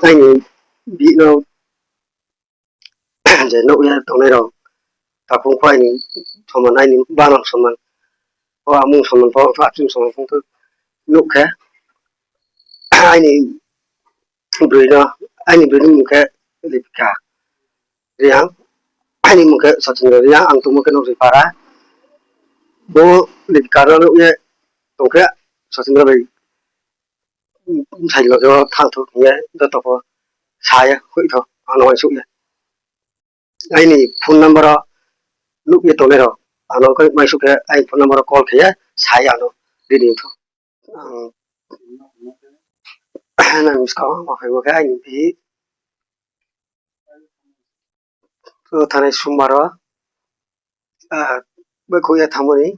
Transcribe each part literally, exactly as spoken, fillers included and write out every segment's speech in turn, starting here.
Aini bino je nukya tongnai rok, takhuk kho aini soman, aini banam soman, o amung soman, o achung soman, phung khe nukha. Aini bwrwino, aini bwrwini mung khe Lipika Riyang, aini mung khe Sachin Riyang, ang tongmung khe Nokri Para. Bo Lipika no nukya tongkhe Sachin bai bwsai loge o thang thok hinkhe joto khe saya hoi tho ano uansuk ya. Aini phone number o nukya tongnai rok ano khe uansuk khe aini phone number o call khe ya sai ano ready wngtho. Ang nang bwskango ma phaibo khe aini bihik o thanai sombar o, ah, bai khuya thangmani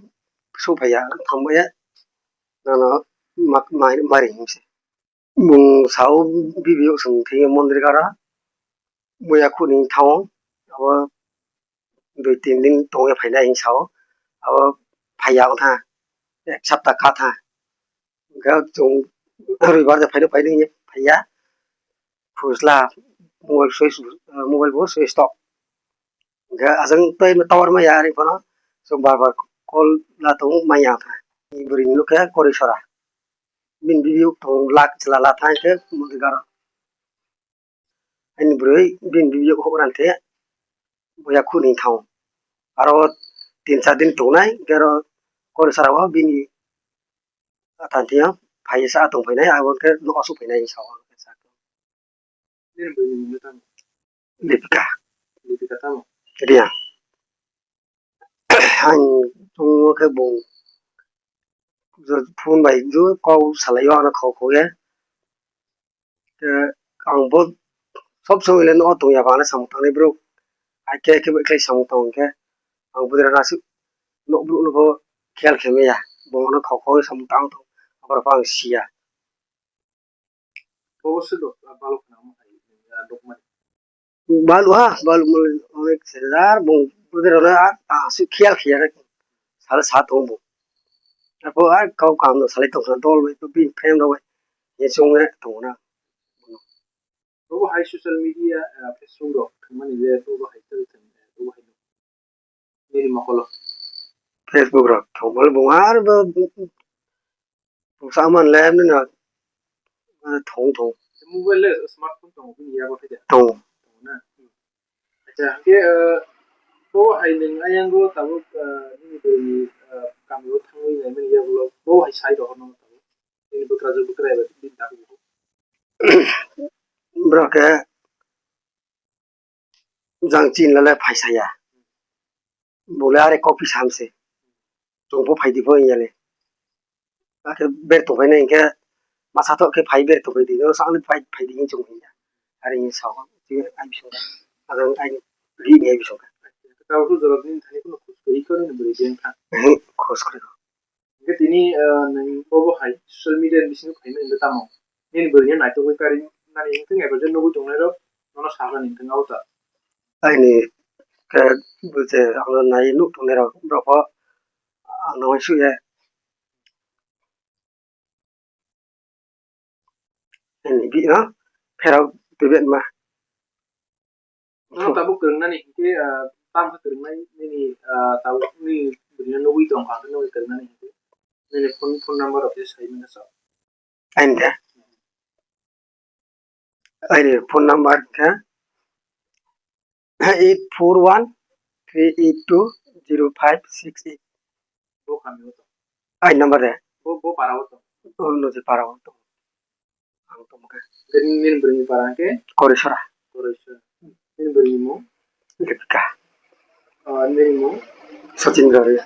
suphaiya thangmaya nono ma-, mai-, mari hinse. Bung sao bibiyok song thangya mondir gara muya khuni thang abo dui tin din tongya phainai hinwi sao abo phaiya wngkha ek sapta kha tha. Hwnkhe chwng roibar de phaino phaino hinwi phaiya. Phusla mobile switch, mobile bo switch off. Hwnkhe ajang tei tower maya ari phano chwng bar bar call la tongo maya wngkha. Bwrwi ni nukha Korisora. Bini bibiyok tongo lak chwla la thang khe mondir garo. Ani bwrwi bini bibiyok hok rante boya khuni thang. Aro tin char din tongnai hwnkhe aro Korisora o bini Atang tio phai sa tong phainai abo khe no asuk phainai sa o. Nini bwrwi ni mung tamo? Lipika. Lipika tamo? Riya. Ang tungmo khe bung phone bai ju kau salai o ano khau khau ye. Khe ang bo sob somoi le no tong ya bana samung tangnai bro. Ai khe khe bai khlai samung tong khe ang bo dera nasu nok bro no bo khel khe maya. Bo no khau khau samung tang tong abro ang siya. Bo se do balok na mo hai ya dok mani. Balu ha, balu mole onek sejar bung bwdero na a, a, su khiyal khiyal sala sa tong bung. Apo a kau kam no salai tong dol bai to bin frame rok bai ye sung ne tong na. Bo hai social media, ah, Facebook rok thangmani je bo hai tel thang bo hai. Nini mokolo. Facebook rok thongmani bung ar bo bung saman le nini thong thong. Mobile le smartphone tongo bini yago khe de. Tongo. Tongo na. Acha, hwnkhe, eh, bo hai nwng ayango tabuk, eh, nini bwrwi, eh, kamio thangwi naimani yagulo bo hai sai rohorno tabuk. Nini bwkrajwk bwkraya bai bini dakugo. Borok khe jang chin lale phai saya. Bole are copy sam se. Chwng bo phai di bo yale. Ake ber tong phai nai hwnkhe masa thok khe phai ber tong phai di. No sa phai phai di hinwi chwng hinya. Are hinwi sa o. Tei ai bising. Ang ai ri ni ai bising. Tao su jora din thani kuno khus kori kori ni bwrwi den kha. Khus kori. Hingke tini, eh, nini bobo hai social media ni bisingo phaimani hingke tamo? Nini bwrwini naitugwi kari nani hingke naibaje nugwi tongnai rok nono sajani hingke abo ta. Aini khe bwse ano nai nuk tongnai rok borok pho ano uansuk ya. Aini bihik no pherok twi bema. Nono tabuk kwrwngnani hinkhe, ah, tamo khe kwrwngnai nini, ah, tabuk nini bwrwino nugwi tongkha hwnkhe nugwi kwrwngnani hinkhe. Nini phone, phone number rok khe sai mano sa. Aini de? Aini phone number khe eight four one three eight two zero five six eight. Bo kami o tong. Aini number de? Bo, bo para o tong. O, no je para o tong. Ang tongkhe. Nini bwrwini para hwnkhe? Korisora. Korisora. Nini bwrwini mung? Lipika. Ah, nini mung? Sachin Rari.